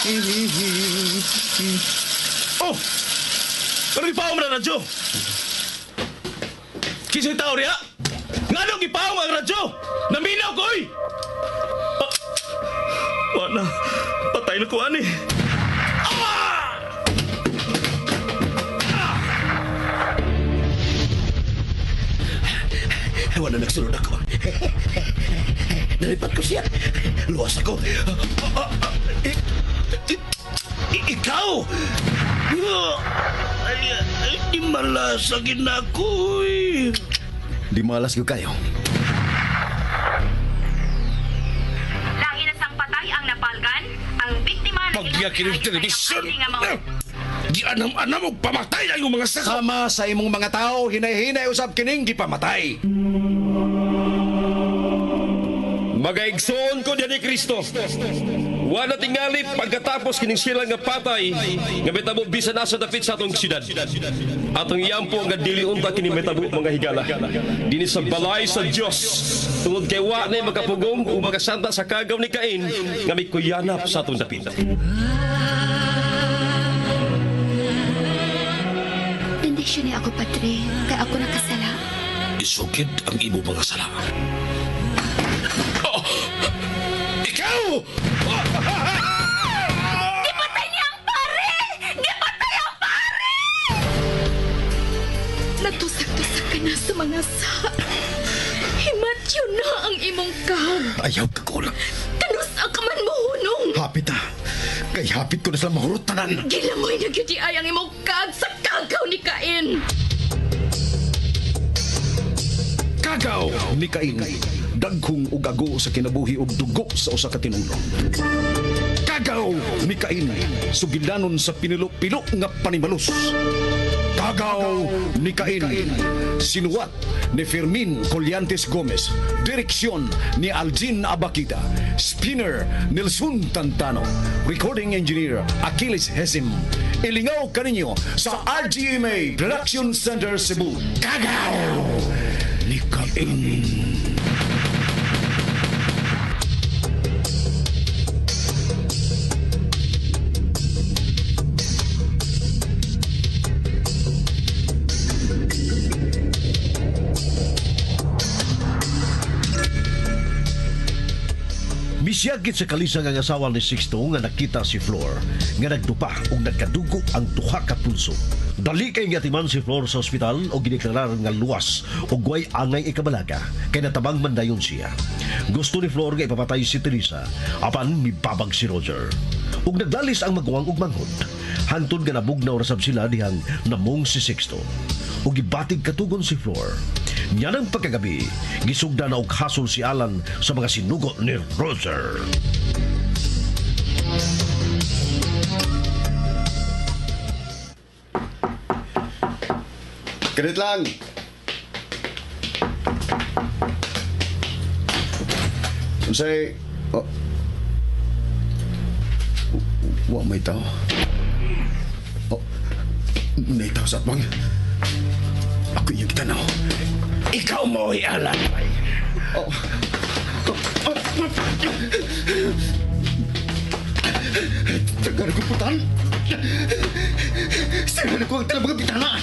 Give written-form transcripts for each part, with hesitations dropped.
Oh! Ano gipaong na radyo? Kisa'y tao riya? Nganong gipaong ang radyo? Naminaw ko, oy! Ah, wala. Patay na ko, ani. Ah! Wala nagsunod ako. Nalipat ko siya. Luwas ako. Ikaw! Ay, ay, di malasagin ako eh. Di malas ko kayo. Lahi na sang patay ang napalgan, ang biktima na Pagya kining telebisyon. Di anam-anam og pamatay ang iyong mga saka. Sama sa imong mga tao, hinay-hinay usab kining gipamatay. Magaigsoon ko diyan ni Kristo. Wala tingali pagkatapos kining sila nga patay nga metabo bisan asa dapit sa atong syudad. Atong iyampo nga dili unta kini metabo mga higala. Dinhi sa balay sa Dios. Tungod kay wa na makapugong ug makasanta sa kagaw ni Cain nga mikuyanap sa atong dapit. Bendisyon niya ako, Padre, kay ako nakasala. Isukid ang imo mga sala. Oh! Ikaw! Gipatay niya ang pare! Gipatay ang pare! Natusak-tusak ka na sa mga sa. Himatyo na ang imong kag. Ayaw ka ko lang. Kanusa ka man mo hunong. Hapit ah. Kay hapit ko na sila mahurot tanan. Gilamoy na gyud ay ang imong kag sa kagaw ni Cain. Kagaw ni Cain. Dagkong ug ago sa kinabuhi ug dugo sa usa ka tinulong. Kagaw ni Cain. Sugilanon sa pinilo-pilo nga panimalus. Kagaw ni Cain. Sinuwat ni Fermin Colliantes Gomez. Direksyon ni Aljin Abakita. Spinner Nelson Tantano. Recording Engineer Achilles Hesim. Ilingaw kaninyo sa RGMA Production Center Cebu. Kagaw ni Cain. Misiyagit sa kalisang ang asawa ni Sixto nga nakita si Flor nga nagdupa ug nagkadugo ang duha ka pulso. Dali kay nga timan si Flor sa ospital og gideklarar nga luwas ug way angay ikabalaga kay natabang man dayon siya. Gusto ni Flor nga ipapatay si Teresa apan mibabag si Roger. Ug naglalis ang maguwang ug manghod. Hangtod nga nabugnaw ra sab sila dihang namong si Sixto. Ug gibatig katugon si Flor. Niya ng pagkagabi, gisugda na og hasol si Alan sa mga sinugo ni Roger. Ganit lang. Unsay oh. Wa may tao. Oh. May tao sa atbang. Ako iyang tanaw. Ikaw mo, Alan. Oh. Tagal ko putan. Sira ko ang tanang mga bitana.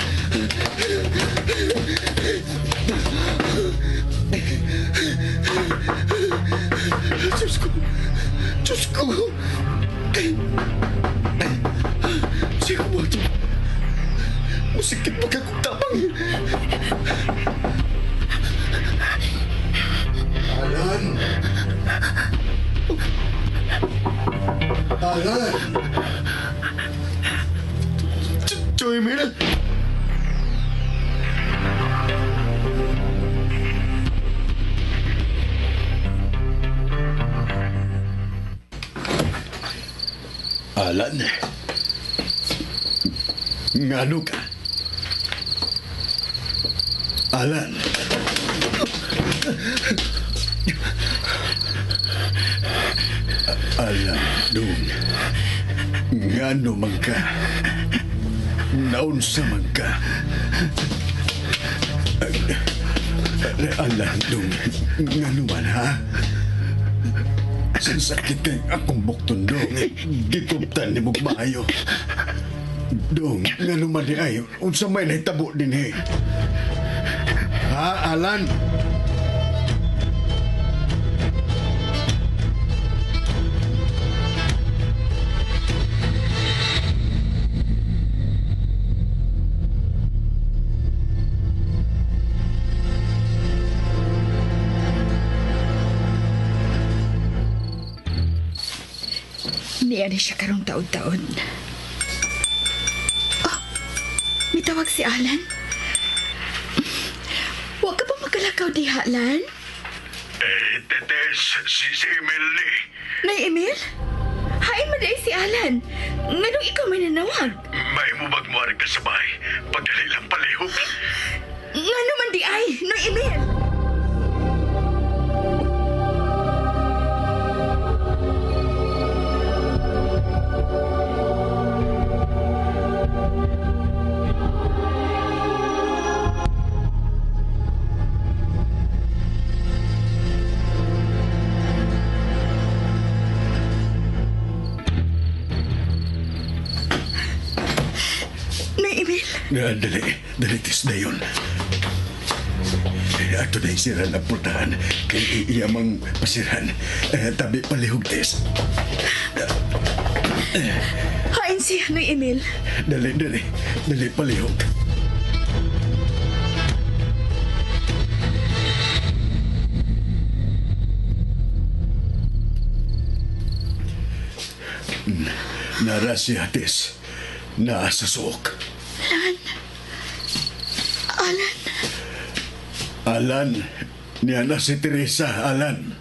Diyos ko. Diyos ko. Siya ko ito. Musikit pa kang tabang. Alan! Alan! Joy Emil! Alan? Ngano ka? Alan? Alan, dong. Ngano man ka? Naunsa man ka? Alan, dong. Ngano man, ha? Sakit kay akong bukton, dong. Gikuptan ni mong maayo. Dong, nga naman di ay, unsa may nahitabo din eh. Ha, Alan? Niya ni siya karong taon-taon. Oh, mitawag si Alan. Huwag ka pa magalakaw diha, Alan. Eh, Tetes, si Emil ni. Nay Emil? Hain man si Alan. Nganong ikaw may nanawag? May mubag mo rin ka sa bahay. Pagdali lang palihog. Ngano man di ay, Nay Emil? Nay Emil? Dali, dali, tis na yun. Ato na yung sira na pultahan. Kay iyamang pasirhan. Eh, tabi palihog, tis. Hain siya, Nay Emil. Dali, dali. Dali, palihog. Nara siya, tis. Naa sa suok. Alan. Alan. Alan, niya na si Teresa, Alan.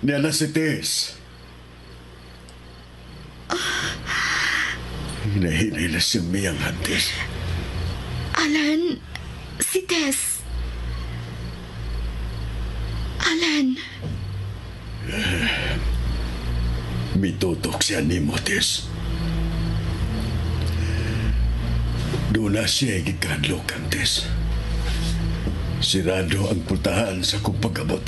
Niya na si Tess. Hinahinay na siyang miyang hantis. Alan, si Tess. Alan, Mitutok siya ni mo, Tess. Doon na siya gikadlokan, Tess. Sirado ang pultahan sa kong pag-abot.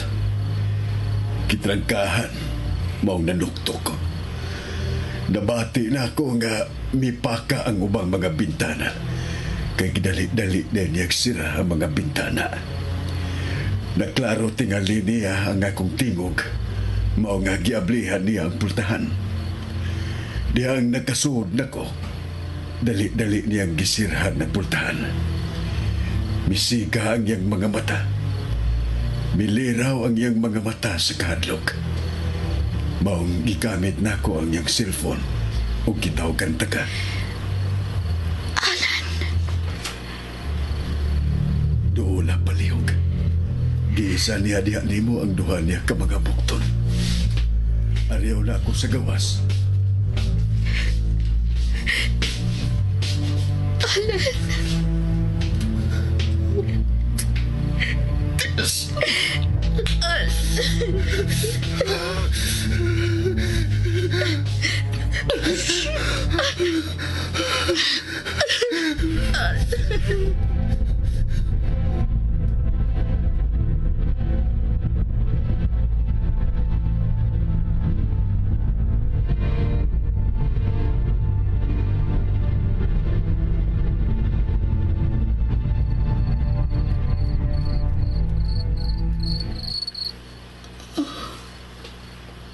Kitrangkahan, maong nanuktok ko. Nabati na ako nga mipaka ang ubang mga bintana. Kay gidali-dali na niya sira ang mga bintana. Naklaro tingali niya ang akong tingog. Mao nga giablihan niya ang pultahan. Dihang nagkasuod nako. Dali-dali niyang gisirhan ang pultahan. Misiga ang iyang mga mata. Miliraw ang iyang mga mata sa kahadlok. Maong gigamit nako ang iyang cellphone ug gitawagan ta ka. Alan. Doon na palihog. Giisa niya diha nimo ang duha niya ka mga bukton. Ariyaw na ako sa gawas. Alan.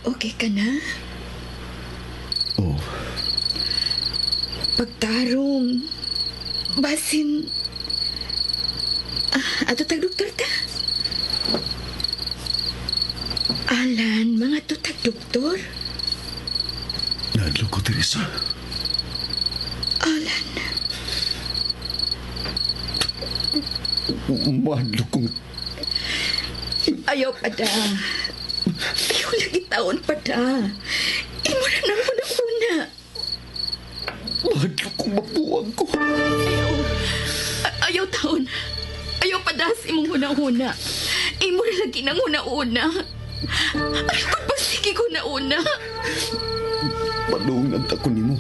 Okay ka na? Oh, Pagtarong. Basin. Ah, ato tag doktor ta. Alan, mga to tag doktor. nahadlok ko, Teresa. Alan, Mahadlok kong ayaw pa da. Ayaw lagi taon pa da. Imo na nang una-una. mahadlok kong mabuwag ko. Ayaw. Ayaw taon. Ayaw pa da sa imong huna-huna. Imo na lagi nang huna-una. Ayaw pa pa sige ko na-una. Padung ang takon nimo.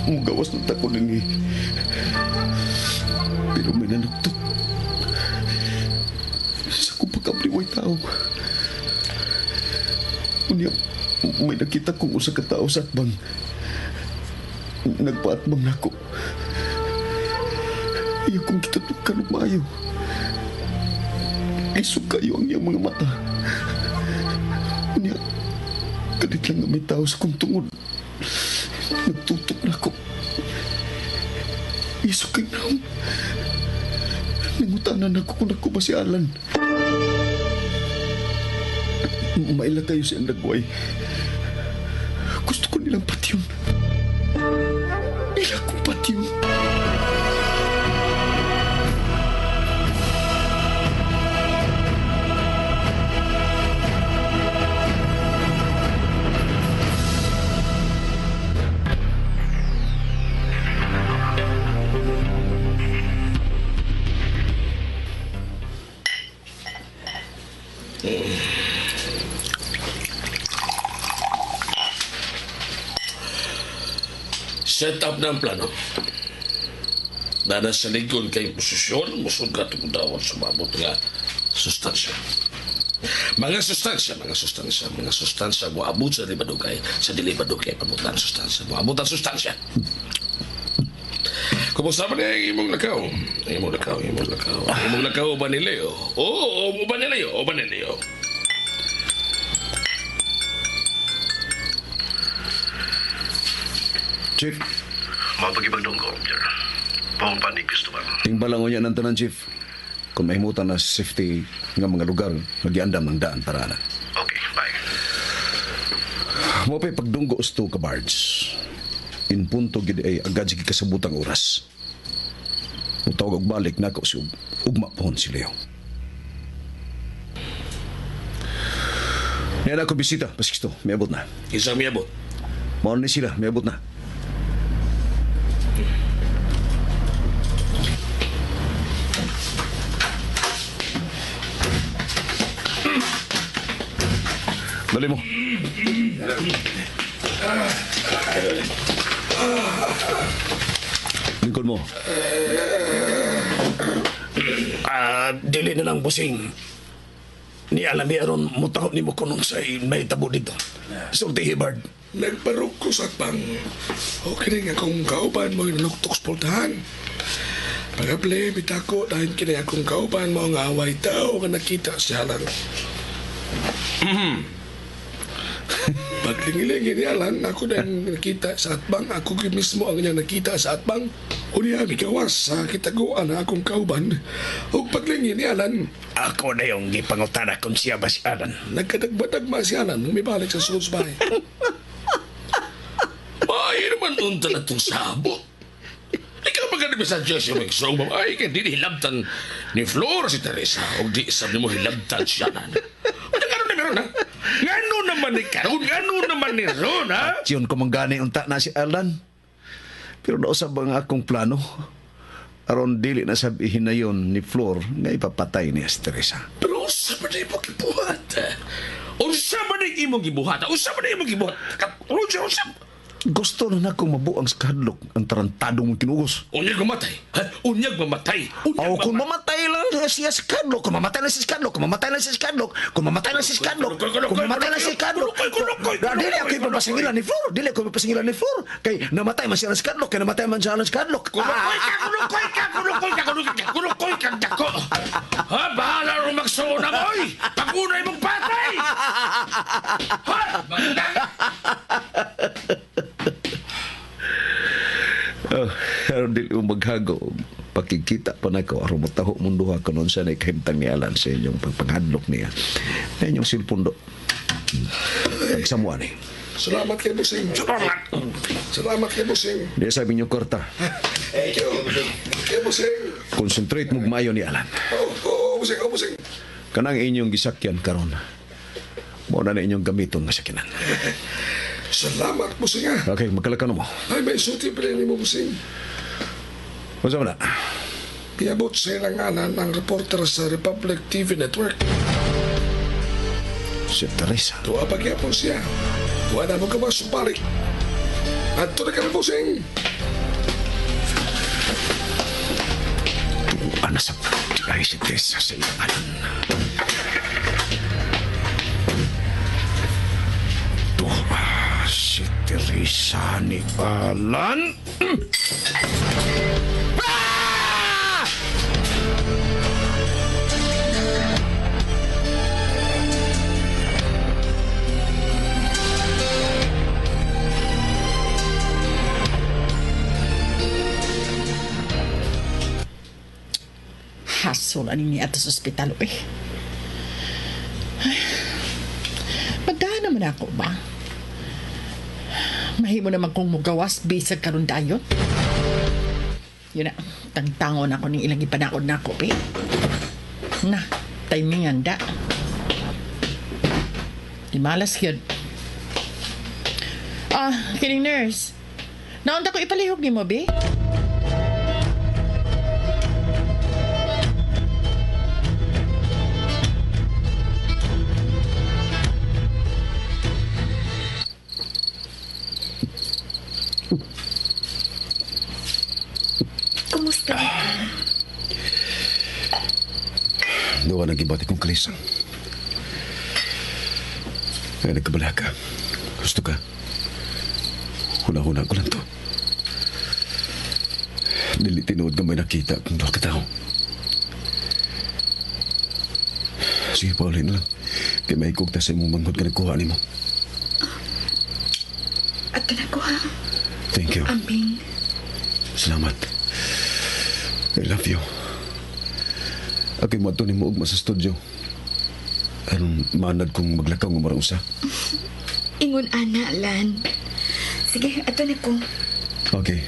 Mugawas ng takon ni. Pero may nanuktok. Sa kong pagkabliway tao. Unya, May nakita kong usa ka tawo sa atbang. Nagpaatbang nako. Iyo kong gitutukan og maayo. Isog kayo ang iyang mga mata. Unya, kalit lang nga may tao sa kong tungod. Nagtutok na ko. Isog kay naong. Nangutanan ako kung ako ba si Alan. Maila kayo siyang nagway. Gusto ko nilang patyon. Ila kong patyon. Set up na ang plano. Dada sa likod kay posisyon, musod ka tumudawat sumabot nga sustansya. Mga sustansya, mga sustansya, mga sustansya, moabot sa dili sa dili badugay, pamutan sustansya, moabot ang sustansya. Kumusta ba niya ang imong lakaw? Ang imong lakaw, ang imong lakaw. Ang imong lakaw ba ni Leo? Oo, o ba ni Leo? O ba ni Leo? Chief, Mapagibagdong ko, Jer. Paong panig Cristobal. tingbalang niya ng tanan, Chief. Kung mahimutan na safety nga mga lugar, magiandam ng daan para na. Okay, bye. Mo pa'y pagdunggo usto ka, Bards. In punto gid ay agad sige kasabutang oras. Mutawag og balik nako si ugma pohon si Leo. Niya na ako bisita, Paskisto, miabot na. Isang miyabot. Mao ni sila, miabot na. Dali mo. Lingkod mo. Dili na lang, busing. Ni alam ni aron mutaw ni mo kunong sa may tabo dito. Sulti Hibbard. Nagparok ko sa pang. Okay nga akong kauban mo inuluktok sa pultahan. Pagable, bitako dahil kinay akong kauban mo nga away tao nga nakita siya lang. Paglingilingi ni Alan, ako na yung nakita sa atbang. Ako mismo ang niyang nakita sa atbang. Unya, mikawas sa kitaguan na akong kauban. Ug paglingi ni Alan, Ako na yung gipangutana kung siya ba si Alan. nagkadagmadagma si Alan nung mibalik sa sulod sa bahay. Ay, naman unta na itong sabot. Ikaw ba ganun sa Diyos yung magsong babae kay di hilabtan ni Flor si Teresa o di sabi mo hilabtan siya na. Ano nga ni meron ha? Ngano naman ni karon? Ngano naman ni Ron ha? Siyon ko manggani unta na si Alan. Pero nausab ang akong plano. Aron dili na sabihin na yon ni Flor nga ipapatay niya si Teresa. Pero unsa man na imong gibuhat? Unsa man na imong gibuhat? Unsa man na imong gibuhat? Roger, unsa? Gusto na nakong mabuang sa kahadlok ang tarantadong mong kinugos. Unyag mamatay. Ha? Unyag mamatay. Unyag O kung mamatay lang siya sa kahadlok, kung mamatay lang siya sa kahadlok, kung mamatay lang siya sa kahadlok, kung mamatay lang siya sa kahadlok, kung mamatay lang siya sa kahadlok, dili ako ipapasingilan ni Flor, dili ako ipapasingilan ni Flor, kay namatay man siya sa kahadlok, kay namatay man siya sa kahadlok. Kulukoy ka, kulukoy ka, kulukoy ka, kulukoy ka, kulukoy ka, dako. Ha, bahala rin magsuo na mo, oy. Pag-unay mong patay. Ha? Oh, aron dili mo maghago, pakikita pa na ko, aron mo taho mong duha ko noon sa kahimtang ni Alan sa inyong pagpanghadlok niya. Na inyong silpon do. Pagsamuan eh. Salamat kay Busing. Salamat. Salamat kay Busing. Di sa inyong kwarta. Thank you. Thank you, Busing. Concentrate mo maayo ni Alan. Oh, oh, Busing, oh, Busing. Kanang inyong gisakyan karon. Mao na na inyong gamiton nga sakyanan. Salamat, Busing, ha. Okay, magkalakano mo. Ay, may sulti pa rin mo, Busing. Unsa man na? Piabot sa ilang anan ang reporter sa Republic TV Network. Si Teresa. Tuwa pagyapon siya. Wala mo ka ba sumbalik? Adto na kami, Busing. Tuwa na sa ay si Teresa sa iyang anan. Tuwa Isa ni Alan. Ah! Hasol ani ni ato sa ospital eh. Ay, Pagdaan naman ako ba? Mahimo naman kong mugawas bisag karon dayon. Yun na, tangtangon ako ning ilang ipanakod na ako, pe. Na, timingan da. Di malas yun. Ah, kining nurse. Naunta ko ipalihog ni mo, be? Kumusta na ka? Doon ang gibati kong kalisang. Kaya nagkabala ka. Gusto ka? Huna-huna ko lang to. Dili tinuod nga may nakita kung duha ka tao. Sige, paulin na lang. Kay may ta sa imong manghod ka nagkuha nimo. At ko ha. Thank you. Ambing. Salamat. I love you. Ako'y moadto nimo ugma sa studio. Aron maanad kong maglakaw nga marang usa. Ingon ana, Lan. Sige, ato na ko. Okay.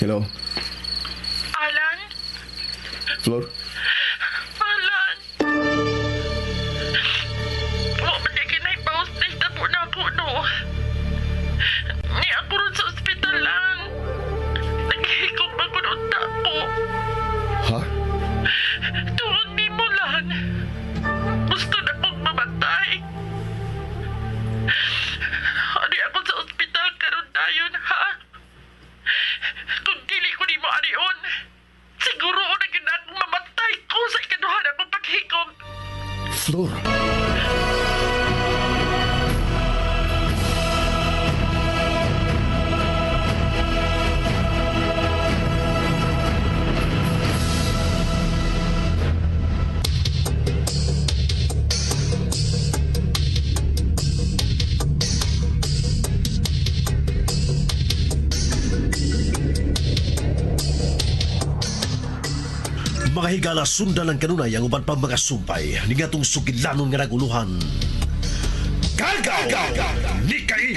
Hello, Alan? Flor? Alan? Wa man di kinay-post na hitabo na ako, no? Ni ako ron sa ospital lang. Naghihikog ba ko noon ko? Ha? Tungod ni mo lang. Gusto na kong mamatay. Ari ako sa ospital karon dayon, ha? Kung dili ko nimo arion, siguro na gyud akong mamatay ko sa ikaduha na akong paghikog. Flor? Mga higala sundan ang kanunay ang uban pang mga sumpay ni ngatong sugilanon nga naguluhan. Kagaw! Ni Cain!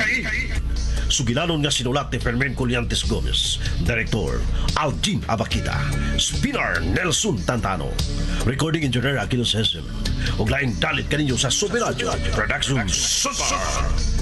Sugilanon nga sinulat ni Fermin Colliantes Gomez. Director, Aljin Abakita. Spinner, Nelson Tantano. Recording Engineer, Aquiles Hesem. Ug laing dalit kaninyo sa Super Radio Production Super!